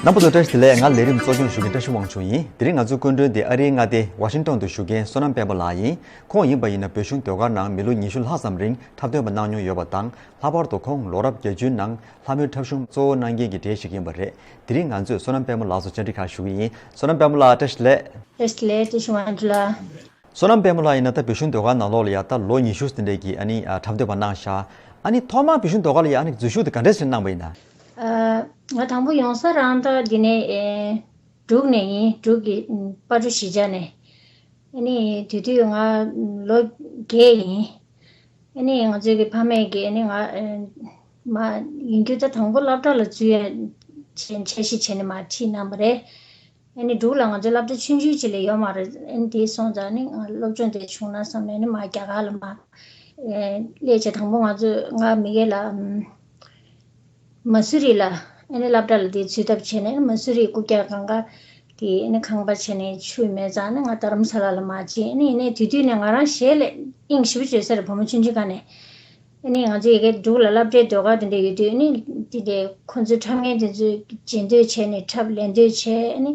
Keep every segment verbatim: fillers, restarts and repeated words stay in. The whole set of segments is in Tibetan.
རྣམ་པ་ཚོ་བཀྲ་ཤིས་བདེ་ལེགས། ང་ལས་རིམ་གཙོ་སྐྱོང་ཞུ་མཁན་བཀྲ་ཤིས་དབང་ཕྱུག་ཡིན། དེ་རིང་ང་ཚོའི་སྐུ་མགྲོན་དེ་ཨ་རིའི་མངའ་སྡེ་ཝ་ཤིང་ཏོན་དུ་བཞུགས་མཁན་བསོད་ནམས་དཔལ་མོ་ལགས་ཡིན། ཁོང་ཡིན་པ་ཡིན་ན་བོད་གཞུང་ཟློས་གར་ནང་མི་ལོ་ཉི་ཤུ་ལྷག་ཙམ་རིང་འཁྲབ་སྟོན་པ་གནང་མྱོང་ཡོད་པ་དང་། ལྷག་པར་དུ་ཁོང་ལོ་རབས་བརྒྱད་ཅུའི་ནང་ལྷ་མོའི་འཁྲབ་གཞུང་གཙོ་བོ་གནང་མཁན་གྱི་གྲས་ཤིག་ཡིན་པ་རེད། དེ་རིང་ང་ཚོས་བསོད་ནམས་དཔལ་མོ་ལགས་སུ་བཅར་འདྲི་ཁག་ཞུ་གི་ཡིན། བསོད་ནམས་དཔལ་མོ་ལགས་བཀྲ་ཤིས་བདེ་ལེགས། བཀྲ་ཤིས་བདེ་ལེགས། བཀྲ་ཤིས་དབང་ཕྱུག་ལགས། བསོད་ནམས་དཔལ་མོ་ལགས་ཡིན་ན་ད་བོད་གཞུང་ཟློས་གར་ནང་ལོགས་ལ་ཡ་ད་ལོ་ཉི་ཤུ་ཙམ་འདྲ་གི་ཨ་ནི་ཨ་འཁྲབ་སྟོན་པ་གནང་ཤག་ཨ་ནི་ཐོག་མར་བོད་གཞུང་ཟློས་གར་ལ་ཡ་ཨ་ནི་འཛུལ་ཞུགས་དེ་ག་འདྲ་ཞིག་གནང་པ་ཡིན་ན། ཨ། ང་དང་པོ་ཡོང་ས་རང་ད་འདི་ནས་ཨེ་འབྲུག་ནས་ཡིན། འབྲུག་གི་ཨམ་སྤ་གྲོ་གཞིས་ཆགས་ནས། ཨ་ནི་དེ་དུས་ང་ལོ་བརྒྱད་ཡིན། ཨ་ནི་ང་ཚོའི་གི་ཕ་མས་གི་ཨ་ནི་ང་ཨེ་མ་ཡིན་རྒྱུ་ད་དང་པོ་སློབ་གྲྭ་ལ་འཛུལ་ཡ་བྱས་འཆར་གཞི་བྱས་ནས་མར་ཁྲིད་གནང་བ་རེད། ཨ་ནི་འབྲུག་ལ་ང་ཚོའི་སློབ་གྲྭ་ཆུང་ཆུང་ཅིག་ལས་ཡོད་མ་རེད། ཨ་ནི་དེ་སོང་ཙང་ཨ་ནི་ང་སློབ་སྦྱོང་དེ་བྱུང་ན་བསམ་ནས་ཨ་ནི་མར་རྒྱ་གར་ལ་མར་ཨེ་སླེབས་བྱས། དང་པོ་ང་ཚོ་ང་མི་སྒེར་ལ་ཨམ་མ་སུ་རི་ལ་ཨ་ནི་སློབ་གྲྭ་ལ་དེ་ཚུད་ཐབས་བྱས་ནས། ཨ་ནི་མ་སུ་རིའི་རྐུབ་བཀྱག་སྒང་ག་དེ་ཨ་ནི་ཁང་པ་བྱས་ནས་ཆུ་མེད་ཙང་ཨ་ནི་ང་རྡ་རམ་ས་ལ་ལ་མར་ཕྱིན། ཨ་ནི་ཡིན་ནའི་དེ་དུས་ནས་ང་རང་གཞས་ལ་དབྱིངས་ཞེ་པོ་ཅིག་ཡོད་ས་རེད། བུ་མོ་ཆུང་ཆུང་སྒང་ནས། ཨ་ནི་ང་ཚོ་ཡ་གི་འབྲུག་ལ་སློབ་གྲྭའི་ཟློས་གར་དེ་འདྲ་ཡོད་དུས། ཨ་ནི་དེ་འདྲའི་ཁོང་ཚོའི་འཁྲབ་མཁན་དེ་ཚོས་མཇལ་འདོད་བྱས་ནས་འཁྲབ་ལེན་འདོད་བྱས། ཨ་ནི་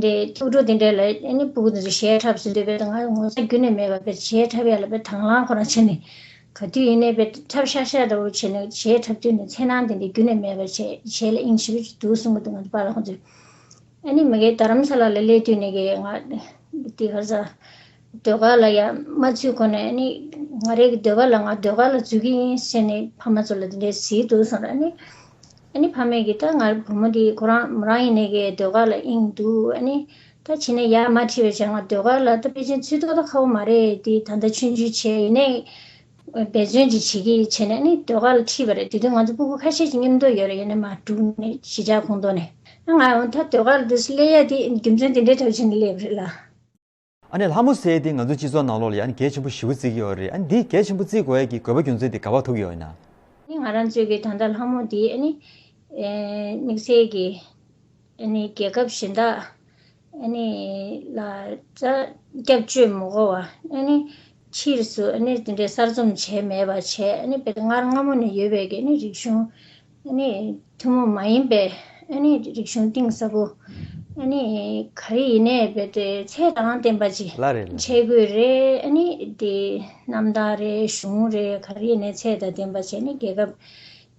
དེ་འདྲའི་ཐུགས་སྤྲོ་དེ་འདྲ་ལ་ཨ་ནི་སྤུ་གུ་དེ་ཚོ་གཞས་འཁྲབ་ཟེར་དུས་དཔེ་ང་ངོ་ཚ་རྒྱུན་ནས་མེད་པ། དཔེ་གཞས་འཁྲབ་ཡ་ལ་དཔེ་དང་བླངས་ཁོ་རང་བྱས་ནས། ག་དུས་ཡིན་ནའི་དཔེ་འཁྲབ་ཤག་ཤག་འདྲ་བོ་བྱས་ནས་གཞས་འཁྲབ་དུས་ནས་འཚེར་སྣང་དེ་འདྲ་རྒྱུན་ནས་མེད་པ་བྱས། གཞས་ལ་དབྱིངས་ཞེ་པོ་ཅིག་འདུག་གསུང་གི་འདུག་ང་ཚོ་པཱ་ལགས་ཁོང་ཚོས། ཨ་ནི་མ་གི་རྡ་རམ་ས་ལ་ལ་སླེབས་དུས་ནས་གི་ང་དེ་ག་རེ་ཟ། ཟློས་གར་ལ་ཡ་མ་ཚུད་གོང་ནས་ཨ་ནི་ང་རའི་གི་ཟློས་གར་ལ་ང་ཟློས་གར་ལ་འཛུལ་གི་ཡིན་ཟེར་ནས་ཕ་མ་ཚོ་ལ་དེ་འདྲས་ཟེར་འདུག་གསུངས་ར། ཨ་ནི་ཨ་ནི་ཕ་མས་གི་ད་ང་བུ་མོ་འདི་ཁོ་རང་མོ་རང་ཡིན་ནའི་གི་ཟློས་གར་ལ་དབྱིངས་འདུག་ཨ་ནི་ད་ཕྱི་ནས་ཡར་མར་ཁྲིད་པ་བྱས། ང་ཟློས་གར་ལ་ད་ཕལ་ཆེར་ཚུད་ཐོག་ད་ཁག་པོ་མ་རེད། དེ་ད་ལྟ་ཆུང་ཆུང་བྱས། ཡིན་ནའི་འབད་བརྩོན་ཅིག་བྱེད་ཀྱི་བྱས་ནས་ཨ་ནི་ཟློས་གར་ལ་ཁྲིད་པ་རེད། དེ་དུས་ང་ཚོ་སྤུ་གུ་ཁ་ཤས་ཅིག་མཉམ་དུ་ཡོད་རེད། ཡིན་ནའི་མར་འབྲུག་ནས་གཞིས་ཆགས་ཁོངས་གཏོགས་ནས། ཨ་ང་ད་ཟློས་གར་འདི་སླེབས་ཡ་དེ་རྒྱུ་མཚན་དེ་འདྲའི་ཐོག་ཕྱིན་ནས་སླེབས་རེད་ལ། ཨ་ནི་ལྷ་མོ་ཟེར་དེ་ང་ཚོའི་སྤྱི་ཚོགས་ནང་ལོགས་ལ་ཡ་ཨ་ནི་གལ་ཆེན་པོ་ཞེ་པོ་བརྩི་གི་ཡོད་རེད། ཨ་ནི་འདི་གལ་ཆེན་པོ་བརྩི་དགོས་ཡ་གི་དགོས་པ་རྒྱུ་མཚན་དེ་ག་པར་ཐུག་གི་ཡོད་ན། ཨ་ནི་ང་རང་ཚོའི་གི་ད་ལྟ་ལྷ་མོ་འདི་ཨ་ནི་ཨེ་དམིགས་བསལ་གྱི་ཨ་ནི་རྒྱལ་ཁབ་གཞན་དག་ཨ་ནི་ལ་ཙ་སྐྱབས་བཅོལ་མི་དགོས་པ། ཨ་ནི་ཕྱིས་སུ་ཨ་ནི་དེ་འདྲའི་གསར་རྩོམ་བྱས་མེད་པ་བྱས། ཨ་ནི་དཔེ་སྔར་སྔ་མོ་ནས་ཡོད་པའི་གི་ཨ་ནི་རིག་གཞུང་ཨ་ནི་ཐུན་མོང་མ་ཡིན་པའི་ཨ་ནི་རིག་གཞུང་གཏིང་ཟབ་པོ། ཨ་ནི་ག་རེ་ཡིན་ནའི་རྦད་དེ་ཚད་དང་ལྡན་པ་ཅིག་ལ་རེད་ལ། བྱེད་དགོས་རེད། ཨ་ནི་དེ་རྣམ་ཐར་རེད། གཞུང་རེད། ག་རེ་ཡིན་ནའི་ཚད་དང་ལྡན་པ་བྱས་ནས་རྒྱལ་ཁབ་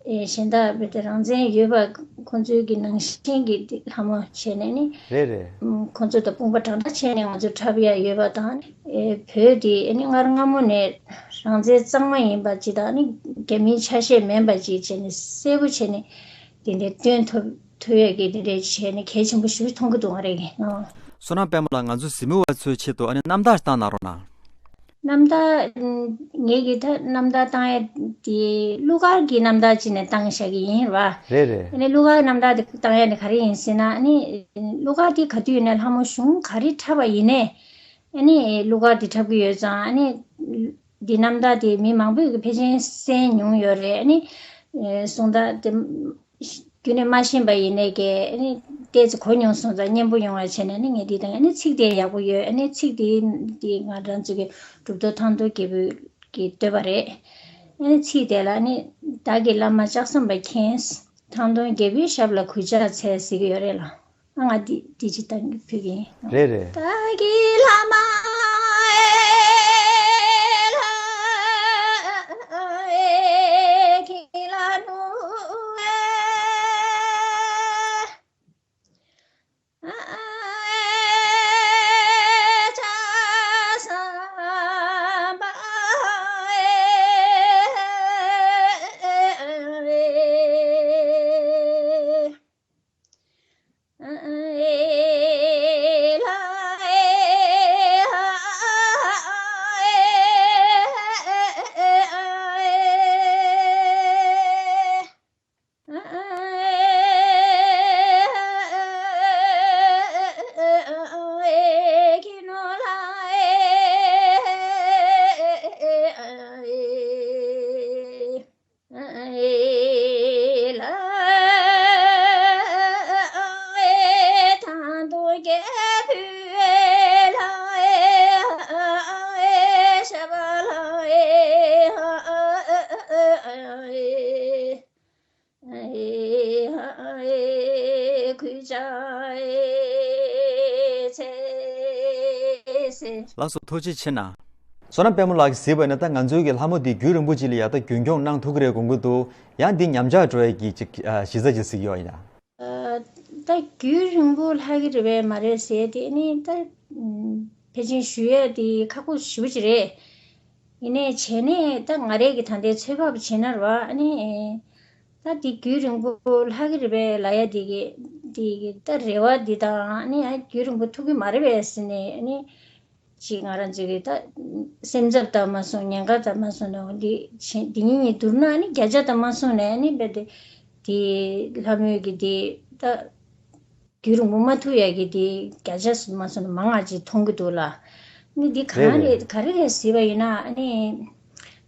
ཨེ་གཞན་དག་རྦད་དེ་རང་བཙན་ཡོད་པ་ཁོང་ཚོའི་གི་ནང་བཞིན་གྱི་དེ་ལྷ་མོ་བྱས་ནས་ནི། རེད་རེད། ཨམ་ཁོང་ཚོ་དང་དཔུང་པ་དྲག་དྲག་བྱས་ནས་ང་ཚོ་འཁྲབ་ཡ་ཡོད་པ་དང་། ཨེ་བོད་དེ་ཨ་ནི་སྔར་སྔ་མོ་ནས་རང་བཙན་གཙང་མ་ཡིན་པ་ཅིག་དང་། ཨ་ནི་རྒྱ་མིའི་ཆ་ཤས་མིན་པ་ཅིག་བྱས་ནས་གསལ་པོ་བྱས་ནས་དེ་འདྲའི་སྟོན་ཐུབ་ཐུབ་ཡས་ཀྱི་དེ་འདྲའི་བྱས་ནས་གལ་ཆེན་པོ་ཞེ་པོ་མཐོང་གི་འདུག་ང་རང་གིས། ཨང་། བསོད་ནམས་དཔལ་མོ་ལགས། ང་ཚོ་གཟིགས་མོ་བ་ཚོའི་ཆེད་དུ་ཨ་ནི་རྣམ་ཐར་བཏང་གནང་རོགས་གནང་། རྣམ་ཐར། ངེད་ཀྱི་ད་རྣམ་ཐར་བཏང་ཡས་དེ་གླུ་གར་གྱི་རྣམ་ཐར་ཅིག་ནས་བཏང་བཞག་གི་ཡིན་ར། རེད་རེད། ཨ་ནི་གླུ་གར་རྣམ་ཐར་དེ་བཏང་ཡས་ནི་ག་རེ་ཡིན་ཟེར་ན། ཨ་ནི་གླུ་གར་དེ་ག་དུས་ཡིན་ནའི་ལྷ་མོ་གཞུང་ག་རེ་འཁྲབ་པ་ཡིན་ནའི། ཨ་ནི་གླུ་གར་དེ་འཁྲབ་ཀྱི་ཡོད་ཙང་། ཨ་ནི་འདི་རྣམ་ཐར་དེ་མི་མང་པོས་ཀྱི་ཕལ་ཆེར་གསན་མྱོང་ཡོད་རེད། ཨ་ནི་གསུང་སྟངས་དེ་རྒྱུན་ནས་མ་ཤེས་པ་ཡིན་ནའི་གི། ཨ་ནི་ཏོག་ཙམ་གོ་མྱོང་སོང་ཙང་སྙན་པོ་ཡོང་བ་བྱས་ནས། ཨ་ནི་ངས་འདི་དང་། ཨ་ནི་ཚིག་དེ་ཡག་པོ་ཡོད། ཨ་ནི་ཚིག་དེ་འདི་ང་རང་ཚོ་གི་གྲུབ་ཐོབ་ཐང་སྟོང་རྒྱལ་པོ་གིས་བཏོན་པ་རེད། ཨ་ནི་ཚིག་དེ་ལ་ཨ་ནི་བདག་གི་བླ་མ་ལྕགས་ཟམ་པ་མཁྱེན། ཐང་སྟོང་རྒྱལ་པོའི་ཞབས་ལ་གུས་ཕྱག་འཚལ་ཟེར་གྱི་ཡོད་རེད་ལ། ཨ་ང་འདི་འདི་ཅི་ལྟར་ཕུལ་གྱི་ཡིན། རེད་རེད། བདག་གི་བླ་མ་ཨེ་ལ་ཨེ་ཁྱེད་ལ་ནུ་ཨེ། ལགས་སོ། ཐུགས་རྗེ་ཆེ་གནང་། བསོད་ནམས་དཔལ་མོ་ལགས་ཀྱིས་གཟིགས་པ་ཡིན་ན། ད་ང་ཚོའི་གི་ལྷ་མོ་འདི་རྒྱུན་རིང་པོ་ཅིག་ལ་ཡ་ད་རྒྱུན་སྐྱོང་གནང་ཐུབ་ཀྱི་རེད་དགོངས་ཀྱི་འདུག་ཡང་འདི་ཉམས་ཆག་འགྲོ་ཡ་གི་ཅིག་ཨ་གཞི་རྩ་ཅིག་གཟིགས་ཡོད་ཡིན་ན། ཨ། ད་རྒྱུན་རིང་པོ་ལྷག་གི་རེད་པས་མ་རེད་ཟེར་དེ་ནི་ད་ཕལ་ཆེར་ཞུ་ཡ་དེ་ཁག་པོ་ཞེ་པོ་ཅིག་རེད། ཡིན་ནའི་བྱས་ནས་ད་ང་རའི་གི་ད་ལྟའི་ཚོད་དཔག་བྱས་ན་རེད་བ། ཨ་ནི་ད་འདི་རྒྱུན་རིང་པོ་ལྷག་གི་རེད་པས་ལབ་ཡ་དེ་གི་དེ་གི་ད་རེ་བ་འདི་དང་། ཨ་ནི་ཨ་རྒྱུན་རིང་པོ་ཐུག་གི་མ་རེད་པས་ཟེར་ནས། ཨ་ནི་ཅིག་ང་རང་ཚོ་གི་ད་སེམས་འཚབ་ད་མ་སོང་། ཉེན་ཁ་ད་མ་སོང་ན། འོ་འདི་བྱེད་འདི་གཉིས་གཉིས་བསྡུར་ན། ཨ་ནི་བརྒྱ་ཆ་ད་མ་སོང་ནས། ཨ་ནི་རྦད་དེ་དེ་ལྷ་མོའི་གི་དེ་ད་རྒྱུན་རིང་པོ་མ་ཐུག་ཡ་གི་དེ་བརྒྱ་ཆ་མ་སོང་ན་མང་ང་ཅིག་མཐོང་གི་འདུག་ལ། ཨ་ནི་འདི་གང་རེད་རེད་རེད། ག་རེ་རེད་ཟེར་བ་ཡིན་ན། ཨ་ནི་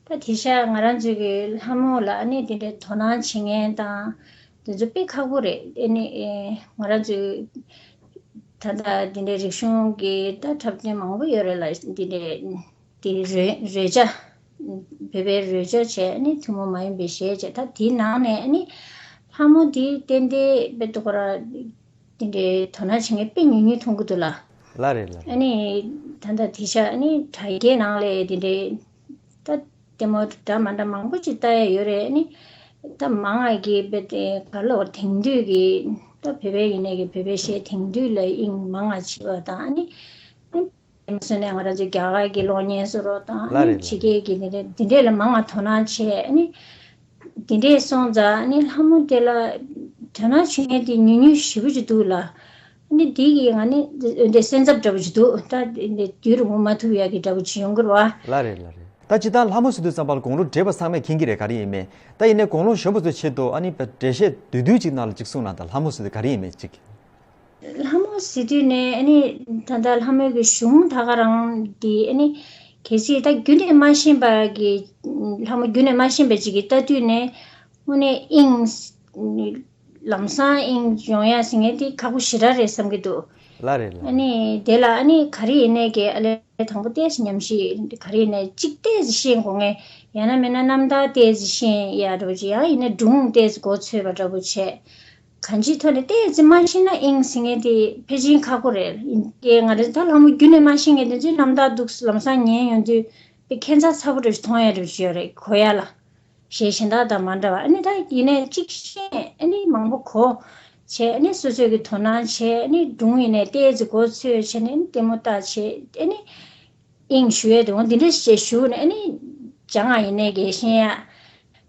ད་དེང་སང་ང་རང་ཚོ་གི་ལྷ་མོ་ལ་ཨ་ནི་དེ་འདྲའི་དོ་སྣང་བྱེད་མཁན་དང་དེ་ཚོ་དཔེ་ཁག་པོ་རེད། ཨ་ནི་ཨེ་ང་རང་ཚོའི་ད་ལྟ་འདི་འདྲའི་རིག་གཞུང་གི་ད་འཁྲབ་སྟོན་མང་པོ་ཡོད་རེད་ལ། འདི་འདྲའི་དེ་རོལ་རོལ་ཆ། བོད་པའི་རོལ་ཆ་བྱས། ཨ་ནི་ཐུན་མོང་མ་ཡིན་པའི་གཞས་བྱས། ད་དེའི་ནང་ནས་ཨ་ནི་ལྷ་མོ་འདི་ཏན་ཏན་དཔེ་ཏོ་ཁོ་ར་འདི་འདྲའི་དོ་སྣང་བྱེད་མཁན་དཔེ་ཉུང་ཉུང་མཐོང་གི་འདུག་ལ། ལགས་རེད་ལགས་རེད། ཨ་ནི་ད་ལྟ་དེང་སང་ཨ་ནི་དྲ་རྒྱའི་ནང་ལ་འདི་འདྲའི་ད་ལྟད་མོ་འདྲ་མ་འདྲ་མང་པོ་ཅིག་ལྟ་ཡ་ཡོད་རེད། ཨ་ནི་ད་མང་ང་གི་དཔེ་དེ་ག་ལོ་དེང་དུས་ཀྱི་ད་བོད་པའི་ཡིན་ནའི་གི་བོད་པའི་གཞས་དེང་དུས་ལ་དབྱིངས་མང་ང་བྱེད་པ་དང་། ཨ་ནི་ཨ་ནི་དེ་མ་ཟད་ནས་ང་རང་ཚོའི་རྒྱ་གར་གྱི་གློག་བརྙན་བཟོ་རོགས་དང་། ཨ་ལགས་ནི་རེད་ཕྱི་ལགས་རྒྱལ་གྱི་འདི་འདྲ་འདི་འདྲས་ལ་མང་ང་དོ་སྣང་བྱས། ཨ་ནི་འདི་འདྲས་སོང་ཙང་། ཨ་ནི་ལྷ་མོ་དེ་ལ་དོ་སྣང་བྱེད་མཁན་དེ་ཉུང་ཉུང་ཞེ་པོ་ཅིག་འདུག་ལ། ཨ་ནི་འདི་གིས་ང་ནི་འདི་འདྲའི་སེམས་འཚབ་འདྲ་པོ་ཅིག་འདུག་ད་འདི་འདྲའི་རྒྱུན་རིང་པོ་མ་ཐུབ་ཡག་གི་འདྲ་པོ་ཅིག་ཡོང་གི་རེད་བ། ལགས་རེད་ལགས་རེད། ད་སྤྱིར་བཏང་ལྷ་མོ་ཟེར་དུས་ཙམ་པ་ལ་དགུང་ལོ་བགྲེས་པ་ཚང་མས་མཁྱེན་གྱི་རེད། ག་རེ་ཡིན་མིན། ད་ཡིན་ནའི་དགུང་ལོ་གཞོན་པ་ཚོའི་ཆེད་དུ་ཨ་ནི་འགྲེལ་བཤད་བསྡུས་བསྡུས་ཅིག་ནང་ལ་ཅིག་གསུངས་གནང་དང་། ལྷ་མོ་ཟེར་དུས་ག་རེ་ཡིན་མིན་ཅིག་ལྷ་མོ་ཟེར་དུས་ནས་ཨ་ནི་ད་ལྟ་ལྷ་མོའི་གི་གཞུང་ད་ག་རང་འདི་ཨ་ནི་གལ་སྲིད་ད་རྒྱུན་ནས་མ་ཤེས་པ་གི་ལྷ་མོ་རྒྱུན་ནས་མ་ཤེས་པ་ཅིག་གིས་ལྟ་དུས་ནས་དངོས་གནས་དབྱིངས་ལམ་སང་དབྱིངས་ཡོང་ཡ་ཟེར་མཁན་དེ་ཁག་པོ་ཞེ་དྲག་རེད་བསམ་གྱི་འདུག་ལགས་རེད་ལགས་ཨ་རེད། ནི་དེ་ལ་ཨ་ནི་ག་རེ་ཡིན་ནའི་གི་ཨ་ལས་དང་པོ་ཏོག་ཙམ་ཉམས་ཞིབ། ག་རེ་ཡིན་ནའི་གཅིག་ཏོག་ཙམ་ཤེས་དགོས་མཁན། ཡང་ན་མིན་ན་རྣམ་ཐར་ཏོག་ཙམ་ཤེས་ཡ་འདྲ་པོ་ཅིག་ཡང་ཡིན་ན་སྒྲུང་ཏོག་ཙམ་མགོ་ཚོས་པ་འདྲ་པོ་བྱས། གང་ཅིའི་ཐོག་ནས་ཏོག་ཙམ་མ་ཤེས་ན་དབྱིངས་ཟེར་མཁན་དེ་ཕལ་ཆེར་ཁག་པོ་རེད། ཡིན་ཏེ་ང་རང་ད་ལྷ་མོ་རྒྱུན་ནས་མ་ཤེས་མཁན་དེ་ཚོས་རྣམ་ཐར་འདུག་ལམ་སང་ཉན་ཡོང་དུས་དཔེ་ཁྱད་མཚར་ཚ་པོ་འདྲ་ཞིག་མཐོང་ཡ་འདྲ་ཞིག་ཡོད་རེད། གོ་ཡ་ལ། གཞས་གཞན་དག་དང་མ་འདྲ་བ། ཨ་ནི་ད་ཡིན་ནའི་གཅིག་ཤེས། ཨ་ནི་མང་པོ་གོ་བྱས། ཨ་ནི་སོ་སོས་ཀྱི་དོ་སྣང་བྱས། ཨ་ནི་སྒྲུང་ཡིན་ནའི་ཏོག་ཙམ་མགོ་ཚོས་བྱས་ནས་ལྟད་མོ་ལྟ་བྱས། ཨ་ནི་དབྱིངས་ཞུ་ཡས་དེ་འོ་འདི་འདྲ་ཞིག་ཞུ་ནས། ཨ་ནི་སྦྱང་ཡ་ཡིན་ནའི་གི་ཤེས་ཡ།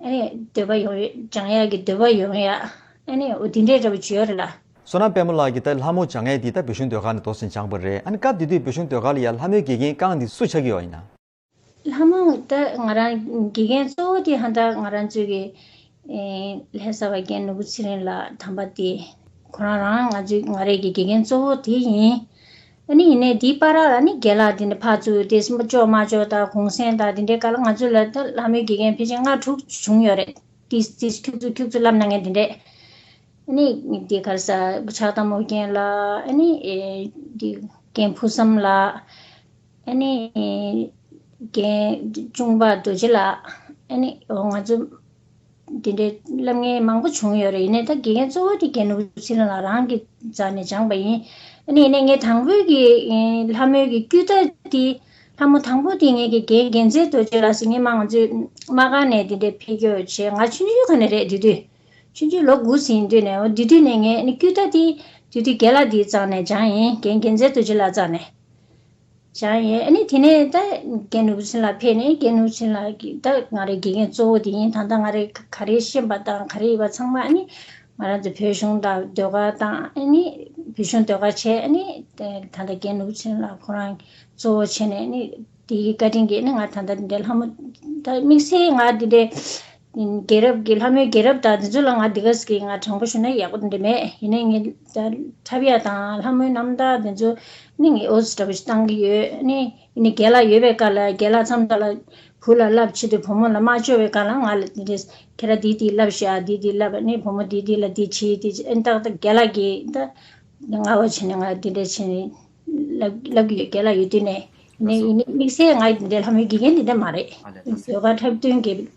ཨ་ནི་འདོད་པ་ཡོང་ཡ། སྦྱང་ཡ་གི་འདོད་པ་ཡོང་ཡ། ཨ་ནི་འོ་འདི་འདྲའི་འདྲ་པོ་བྱོས་རེད་ལ། བསོད་ནམས་དཔལ་མོ་ལགས་ཀྱིས་ད་ལྷ་མོ་སྦྱང་ཡས་འདི་ད་བོད་གཞུང་ཟློས་གར་ནས་འདུག་སེ་སྦྱངས་པ་རེད། ཨ་ནི་སྐབས་དེ་དུས་བོད་གཞུང་ཟློས་གར་ལ་ཡ་ལྷ་མོའི་དགེ་རྒན་རྐང་འདི་སུ་ཆགས་ཀྱི་ཡོད་ཡིན་ན། ལྷ་མོ་ད་ང་རང་དགེ་རྒན་གཙོ་བོ་དེ་ཧ་ད་ང་རང་ཚོའི་གི་ཨེ་ལྷ་ས་བ་རྒན་ནོར་བུ་ཚེ་རིང་ལགས་དམ་པ་དེ། ཁོ་རང་རང་ང་ཚོའི་ང་རའི་གི་དགེ་རྒན་གཙོ་བོ་དེ་ཡིན། ཨ་ནི་ཡིན་ནའི་དེའི་བར་ལ་ནི་རྒན་ལགས་དེ་འདྲ་ཕར་ཚུར་དེ་སེམས་པ་སྐྱོ་མ་སྐྱོ་དང་གུང་སེང་དང་དེ་འདྲའི་སྐབས་ལ་ང་ཚོ་ལ་ད་ལྷ་མོའི་དགེ་རྒན་ཕལ་ཆེར་ལྔ་དྲུག་བྱུང་ཡོད་རེད། ཏིས་ཏིས་ཁྱུག་ཙུག་ཁྱུག་ཙུག་བསླབ་གནང་མཁན་དེ་འདྲས། ཨ་ནི་དེ་ག་རེ་ཟ་ཕྱག་དམ་ཨོ་རྒྱན་ལགས། ཨ་ནི་ཨེ་དེ་རྒན་ཕུན་བསམ་ལགས། ཨ་ནི་རྒན་གཅུང་པ་རྡོ་རྗེ་ལགས། ཨ་ནི་འོ་ང་ཚོ་དེ་འདྲའི་བསླབ་མཁན་མང་པོ་བྱུང་ཡོད་རེད། ཡིན་ནའི་ད་དགེ་རྒན་གཙོ་བོ་དེ་རྒན་ནོར་བུ་ཚེ་རིང་ལགས་རང་གི་རྩ་ནས་སྦྱངས་པ་ཡིན། ཨ་ནི་ཡིན་ནའི་ངས་དང་པོའི་གི་ཨེ་ལྷ་མོའི་གི་ཀུན་བཏགས་དེ། ལྷ་མོ་དང་པོ་དེ་ངེད་ཀྱི་རྒན་རྒྱལ་མཚན་རྡོ་རྗེ་ལགས་ཟེར། ངས་མ་ང་ཚོའི་མ་ཀ་ནས་དེ་འདྲའི་ཕེབས་སྐྱོད་བྱས། ང་ཆུང་ཆུང་ཁ་ནས་རེད། དེ་དུས་ཆུང་ཆུང་ལོ་དགུ་ཟིན་དུས་ནས། འོ་དེ་དུས་ནས་ངས་ཨ་ནི་ཀུན་བཏགས་དེ་དེ་དུས་རྒན་ལགས་དེའི་རྩ་ནས་སྦྱངས་ཡིན། རྒན་རྒྱལ་མཚན་རྡོ་རྗེ་ལགས་རྩ་ནས་སྦྱངས་ཡིན། ཨ་ནི་དེ་ནས་ད་རྒན་ནོར་བུ་ཚེ་རིང་ལགས་ཕེབས་ནས། རྒན་ནོར་བུ་ཚེ་རིང་ལགས་ཀྱིས་ད་ང་རའི་དགེ་རྒན་གཙོ་བོ་དེ་ཡིན། ད་ལྟ་ང་རའི་ག་རེ་ཤེས་པ་དང་ག་རེ་ཡོད་པ་ཚང་མ་ཨ་ནི་ང་རང་ཚོ་བོད་གཞུང་དང་ཟློས་གར་དང་། ཨ་ནི་བོད་གཞུང་ཟློས་གར་བྱས། ཨ་ནི་ད་ལྟ་རྒན་ནོར་བུ་ཚེ་རིང་ལགས་ཁོ་རང་གཙོ་བོ་བྱས་ནས། ཨ་ནི་དེའི་བཀའ་དྲིན་གྱིས་ནི་ང་ད་ལྟ་འདི་འདྲའི་ལྷ་མོ། ད་དམིགས་བསལ་ང་འདི་འདྲའི་རྒྱལ་རབས་ཀྱི་ལྷ་མོའི་རྒྱལ་རབས་དང་འདི་ཚོ་ལ་ང་འདི་ག་ཟེ་གི་ང་དྲང་པོ་ཞུ་ན་ཡག་པོ་འདི་འདྲ་མེད། ཡིན་ནའི་ངས་ད་འཁྲབ་ཡ་དང་ལྷ་མོའི་རྣམ་ཐར་འདི་ཚོ་ནི་ངས་ཨོ་ཙི་འདྲ་པོ་ཞིག་བཏང་གི་ཡོད། ནི་ཡིན་ནའི་རྒན་ལགས་ཡོད་པའི་སྐབས་ལ། རྒན་ལགས་མཚམས་མཚམས་ལ་བུ་ལ་བསླབ་ཆེད་དུ་བུ་མོ་ལ་མ་ལྕོགས་པའི་སྐབས་ལ་ང་ལ་འདི་འདྲའི་ཁྱེད་རང་འདི་འདི་བསླབ་ཤག་འདི་འདི་བསླབ། ནི་བུ་མོ་འདི་འདི་ལ་འདི་བྱེད། འདི་བྱེད། ཨ་ནི་ཏག་ཏག་རྒན་ལགས་ཀྱིས་ད་ང་བ་བྱས་ནས་ང་འདི་འདྲ་བྱས་ནས་བསླབ་བསླབ་ཀྱི་ཡོད། རྒན་ལགས་ཡོད་དུས་ནས། ནས་ཡིན་ནའི་དམིགས་བསལ་ང་འདི་འདྲའི་ལྷ་མོའི་དགེ་རྒན་འདི་འདྲ་མ་རེད། ཨ་ལས། ཟློས་གར་འཁྲབ་སྟོན་གྱི་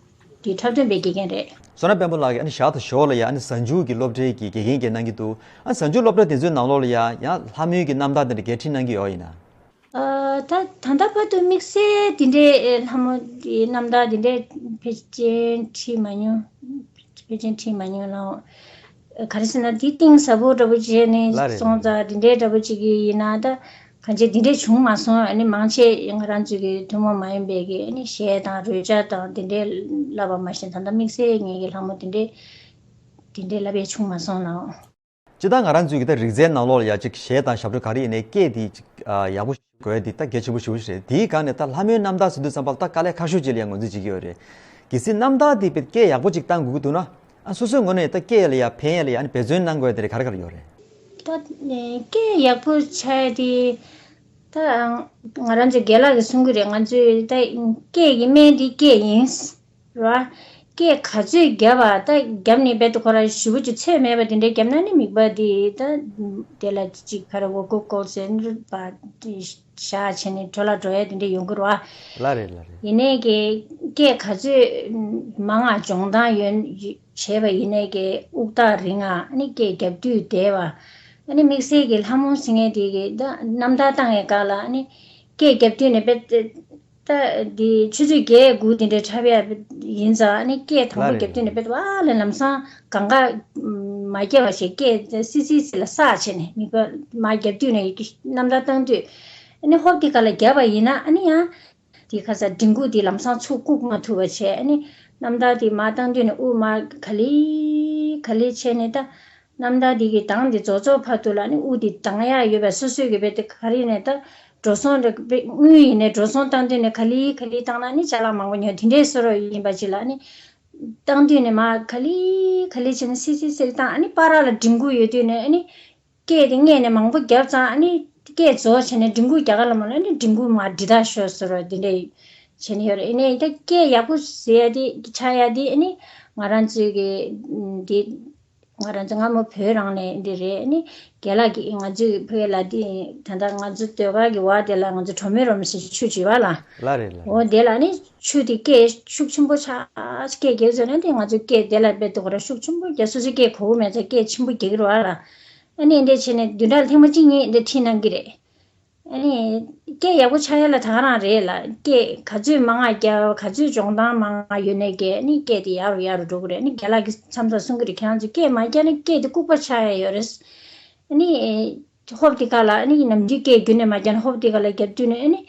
གི་འཁྲབ་སྟོན་པའི་དགེ་རྒན་རེད། བསོད་ནམས་དཔལ་མོ་ལགས་ཀྱིས་ཨ་ནི་ཞར་དང་ཞོར་ལ་ཡ་ཨ་ནི་གཟའ་མཇུག་གི་སློབ་གྲྭའི་གི་དགེ་རྒན་གྱི་གནང་གི་འདུག་ཨ་གཟའ་མཇུག་སློབ་གྲྭ་དེ་ཚོའི་ནང་ལོགས་ལ་ཡ་ཡང་ལྷ་མོའི་གི་རྣམ་ཐར་དེ་འདྲ་འགན་འཁྲི་གནང་གི་ཡོད་ཡིན་ན། ཨ་ད་ད་ལྟ་བར་དུ་དམིགས་བསལ་དེ་འདྲའི་ཨེ་ལྷ་མོ་དེའི་རྣམ་ཐར་དེ་འདྲའི་ཕལ་ཆེར་འཁྲིད་མ་མྱོང་། ཕལ་ཆེར་འཁྲིད་མ་མྱོང་ལ། ག་རེ་ཟེར་ན་དེ་གཏིང་ཟབ་པོ་འདྲ་པོ་བྱས་ནས་ལ་རེད་སོང་ཙང་དེ་འདྲའི་འདྲ་པོ་ཅིག་གི་ཡིན་ན་ད་གང་ཅི་དེ་འདྲའི་བྱུང་མ་སོང་། ཨ་ནི་མང་ཆེ་ང་རང་ཚོའི་གི་ཐུན་མོང་མ་ཡིན་པའི་གི་ཨ་ནི་གཞས་དང་རོལ་ཆ་དང་དེ་འདྲའི་བསླབ་པ་མ་གཞི་ད་ལྟ་དམིགས་བསལ་ངེད་ཀྱི་ལྷ་མོ་དེ་འདྲའི་དེ་འདྲའི་བསླབ་ཡས་བྱུང་མ་སོང་ལ། སྤྱིར་བཏང་ང་རང་ཚོའི་གི་ད་རིག་རྩལ་ནང་ལོགས་ལ་ཡ་གཅིག་གཞས་དང་ཞབས་བྲོ་ག་རེ་ཡིན་ནའི་སྐད་དེ་གཅིག་ཨ་ཡག་པོ་དགོས་ཡ་དེ་ད་གལ་ཆེན་པོ་ཞེ་པོ་ཞིག་རེད། དེའི་སྒང་ནས་ད་ལྷ་མོའི་རྣམ་ཐར་ཟེར་དུས་ཙམ་པ་ལ་ད་དཀའ་ལས་ཁག་ཤོས་ཅིག་ལ་ཡ་ངོས་འཛིན་བྱེད་ཀྱི་ཡོད་རེད། གལ་སྲིད་རྣམ་ཐར་དེ་དཔེ་སྐད་ཡག་པོ་ཅིག་བཏང་དགོས་ཀྱི་འདུག་ན་ཨ་སོ་སོའི་ངོས་ནས་ད་སྐད་ལ་ཡ་ཕན་ཡ་ལ་ཡ་ཨ་ནི་འབད་བརྩོན་གནང་དགོས་ཡ་དེ་རེད་ག་རེ་ག་རེ་ཡོད་རེད། ད་ཨེ་སྐད་ཡག་པོ་ཆགས་ཡ་དེ་ད་ང་རང་ཚོའི་རྒན་ལགས་ཀྱིས་གསུང་གི་རེད། ང་ཚོའི་ད་སྐད་ཀྱི་སྨན་དེ་སྐད་ཡིན། ར། སྐད་ག་ཚོད་བརྒྱབ་པ་ད་བརྒྱབ་ནས་རྦད་དེ་ཁོ་རང་ཞེ་པོ་ཅིག་ཚོད་མེད་པ་དེ་འདྲ་བརྒྱབ་ན་ནི་མིག་པ་དེ་ད་དེ་ལ་ཅིག་ཁ་ར་འོ་ཀོ་ཀོར་ཟེར་པ་དེ་བཞག་བྱས་ནས་འཕྲོ་བརླག་འགྲོ་ཡ་དེ་འདྲ་ཡོང་གི་རེད་བ། ལ་རེད་ལ་རེད། ཡིན་ནའི་གི་སྐད་ག་ཚོད་མང་ང་སྦྱོང་སྟངས་ཡོན་བྱས་པ་ཡིན་ནའི་གི་དབུགས་ཐག་རིང་ང་ནི་སྐད་རྒྱབ་དུས་བདེ་བ། ཨ་ནི་དམིགས་བསལ་གྱི་ལྷ་མོ་ཟེར་མཁན་དེ་གི་ད་རྣམ་ཐར་བཏང་བའི་སྐབས་ལ་ཨ་ནི་སྐད་རྒྱབ་དུས་ནས་དཔེ་ད་དེ་ཆུ་ཚོད་བརྒྱད་དགུ་དེ་འདྲའི་འཁྲབ་ཡ་ཡིན་ཙང་ཨ་ནི་སྐད་དང་པོ་ལ་རྒྱབ་དུས་ནས་དཔེ་བ་ལ་ལམ་སང་གང་ག་མ་བརྒྱབ་པ་ཞིག་སྐད་སི་སི་སི་ལ་སག་བྱས་ནས་མིག་པ་མ་རྒྱབ་དུས་ནས་རྣམ་ཐར་བཏང་དུས་ཨ་ནི་ཧོབ་དེ་ག་ལ་བརྒྱབ་པ་ཡིན་ན་ཨ་ནི་ཡང་དེ་ཁ་ས་མགྲིན་ཁུག་དེ་ལམ་སང་ཚུར་བཀུག་མ་ཐུབ་པ་བྱས། ཨ་ནི་རྣམ་ཐར་དེ་མར་བཏང་དུས་ནས་དབུགས་མར་ག་ལེ་ག་ལེ་བྱས་ནས་ད། རྣམ་ཐར་འདི་གི་གདངས་འདི་རྫོགས་རྫོགས་བར་དུ་ལ་ནི་དབུགས་འདི་གདངས་ཡག་ཡོད་པའི་སོ་སོའི་གི་དཔེ་དེ་ག་རེ་ནས་ད་འགྲོ་སོང་རེ་དཔེ་དངུལ་ཡིན་ནའི་འགྲོ་སོང་བཏང་དུས་ནས་ག་ལེ་ག་ལེ་བཏང་ན་ནི་ཅ་ལག་མང་པོ་ཉོ་དེ་འདྲའི་བཟོ་འདྲ་ཡིན་པ་ཅིག་ལ་ནི་བཏང་དུས་ནས་མར་ག་ལེ་ག་ལེ་བྱས་ནས་སིལ་སིལ་སིལ་བཏང་། ཨ་ནི་བར་ལ་མགྲིན་ཁུག་ཡོད་དུས་ནས་ཨ་ནི་སྐད་དེ་སྔས་ནས་མང་པོ་བརྒྱབ་ཙང་ཨ་ནི་སྐད་རྫོགས་བྱས་ནས་མགྲིན་ཁུག་རྒྱག་ག་ལ་མ་ལ་ནི་མགྲིན་ཁུག་མར་འདྲི་ད་ཤོར་བཟོ་འདྲ་དེ་འདྲ་བྱས་ནས་ཡོད་རེད། ཨ་ནི་ད་སྐད་ཡག་པོ་ཟེར་ཡ་དེ་ཆགས་ཡ་དེ་ཨ་ནི་ང་རང་ཚོའི་གི་འདི། ང་རང་ཚོ་སྔ་མོ་བོད་རང་ནས་འདི་རེད། ཨ་ནི་རྒན་ལགས་ཀྱིས་ང་ཚོའི་བོད་ལ་འདི་ད་ལྟ་ང་ཚོ་ཟློས་གར་གྱི་བར་དེ་ལ་ང་ཚོ་གྲོ་མོའི་རོལ་མོ་ཟེར་ཆུ་བྱིས་པ་ལ། ལ་རེད་ལ་འོ་རེད། དེ་ལ་ནི་ཆུ་དེ་སྐད་ཤུགས་ཆེན་པོ་ཆགས་སྐད་རྒྱག་ཚོད་ན་དེ་ང་ཚོ་སྐད་དེ་ལ་དཔེ་དེ་ཁོ་རང་ཤུགས་ཆེན་པོ་རྒྱག་སོ་སོའི་སྐད་གོ་གི་མེད་ཙང་སྐད་ཆེན་པོ་རྒྱག་གི་རེད་བ་ལ། ཨ་ནི་འདི་བྱས་ནས་བདུན་ཕྲག་ལ་ཐེངས་མ་གཅིག་གཉིས་འདི་ཁྲིད་གནང་གི་རེད། ཨ་ནི། སྐད་ཡག་པོ་ཆགས་ཡ་ལ་ད་ག་རང་རེད་ལ། སྐད་ག་ཚོད་མང་ང་རྒྱག་ག་ཚོད་སྦྱོང་སྟངས་མང་ང་ཡོད་ནའི་གི་ཨ་ནི་སྐད་དེ་ཡག་རུ་ཡག་རུ་འགྲོ་གི་རེད། ཨ་ནི་རྒན་ལགས་ཀྱིས་མཚམས་མཚམས་གསུང་གི་རེད། ཁྱེད་རང་ཚོ་སྐད་མ་རྒྱག་ན་སྐད་དེ་ལྐུགས་པ་ཆགས་ཡ་ཡོད་རེད། ཨ་ནི། ཧོབ་དེ་ག་ལ་ཨ་ནི་ནམ་རྒྱུན་སྐད་རྒྱུན་ནས་མ་རྒྱག་ན་ཧོབ་དེ་ག་ལ་རྒྱབ་དུས་ནས་ཨ་ནི།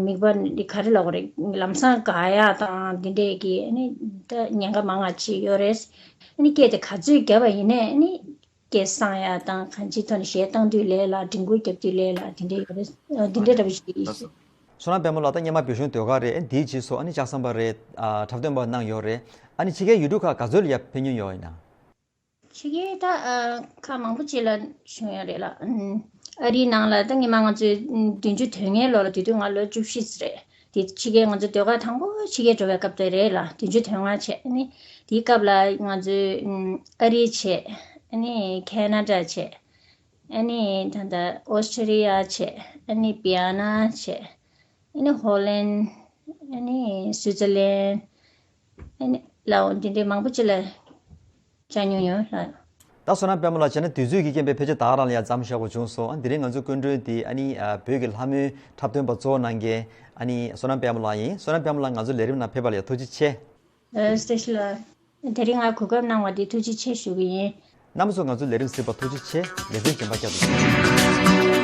མིག་པ་འདི་ག་རེ་ལབ་དགོས་རེད། ལམ་སང་འགག་ཡ་དང་འདི་འདྲས་ཀྱི་ཨ་ནི། ད་ཉེན་ཁ་མང་ང་ཅིག་ཡོད་རེད། ཨ་ནི་སྐད་དེ་ག་ཚོད་རྒྱབ་པ་ཡིན་ནའི་ཨ་ནི། སྐད་སང་ཡ་དང་གང་ཅིའི་ཐོག་ནས་གཞས་བཏང་དུས་ལས་ལ་མགྲིན་ཁུག་རྒྱབ་དུས་ལས་ལ་དེ་འདྲ་ཡོད་རེད། ཨ་དེ་འདྲ་འདྲ་པོ་ཞིག་ཡིན། བསོད་ནམས་དཔལ་མོ་ལགས་ད་སྔོན་མ་བོད་གཞུང་ཟློས་གར་རེད། ཨ་འདིའི་རྗེས་སུ་ཨ་ནི་ལྕགས་ཟམ་པ་རེད། ཨ་འཁྲབ་སྟོན་པ་གནང་ཡོད་རེད། ཨ་ནི་ཕྱི་རྒྱལ་ཡུལ་གྲུ་ཁག་ག་ཚོད་ལ་ཡ་ཕེབས་མྱོང་ཡོད་ཡིན་ན། ཕྱི་རྒྱལ་ད་ཨ་ཁག་མང་པོ་ཅིག་ལ་བྱུང་ཡོད་རེད་ལ། ཨ་རིའི་ནང་ལ་ད་སྔོན་མ་ང་ཚོའི་བདུན་ཅུ་དོན་ལྔའི་ལོ་ལ་དེ་དུས་ང་ལོ་བཅུ་བཞི་ཙམ་རེད། དེ་ཕྱི་རྒྱལ་ང་ཚོ་ཟློས་གར་དང་པོ་ཕྱི་རྒྱལ་འགྲོ་བའི་སྐབས་དེ་རེད་ལ། བདུན་ཅུ་དོན་ལྔ་བྱས་ནི་དེའི་སྐབས་ལ་ང་ཚོའི་ཨ་རི་བྱས། ཨ་ནི་ཁེ་ན་ཌ་བྱས། ཨ་ནི་ད་ལྟ་ཨོ་སི་ཀྲི་ལི་ཡ་བྱས། ཨ་ནི་བི་ཡ་ན་བྱས། ཨ་ནི་ཧོ་ལན། ཨ་ནི་སུའི་ཙར་ལན། ཨ་ནི་ལའོ་འདི་འདྲའི་མང་པོ་ཅིག་ལ་བཅར་མྱོང་ཡོད་ལ། ད་བསོད་ནམས་དཔལ་མོ་ལགས་བྱས་ན་དུས་ཚོད་ཀྱི་རྐྱེན་པས་ཕལ་ཆེར་ད་ག་རང་ལ་ཡང་མཚམས་བཞག་དགོས་བྱུང་སོང་། ཨ་དེ་རིང་ང་ཚོའི་སྐུ་མགྲོན་དེ་ཨ་ནི་ཨ་བོད་ཀྱི་ལྷ་མོའི་འཁྲབ་སྟོན་པ་གཙོ་བོ་གནང་མཁན་ཨ་ནི་བསོད་ནམས་དཔལ་མོ་ལགས་ཡིན། བསོད་ནམས་དཔལ་མོ་ལགས་ང་ཚོའི་ལས་རིམ་ནང་ཕེབས་པ་ལ་ཡང་ཐུགས་རྗེ་ཆེ། ཨ་བཀྲ་ཤིས་ལགས། དེ་རིང་ང་གོ་སྐབས་གནང་བ་དེ་ཐུགས་རྗེ་ཆེ་ཞུ་གི་ཡིན། རྣམ་པ་ཚོ་ང་ཚོའི་ལས་རིམ་གཟིགས་པར་ཐུགས་རྗེ་ཆེ། ལེ་ཚན་རྗེས་མ་བསྐྱར་དུ་མཇལ།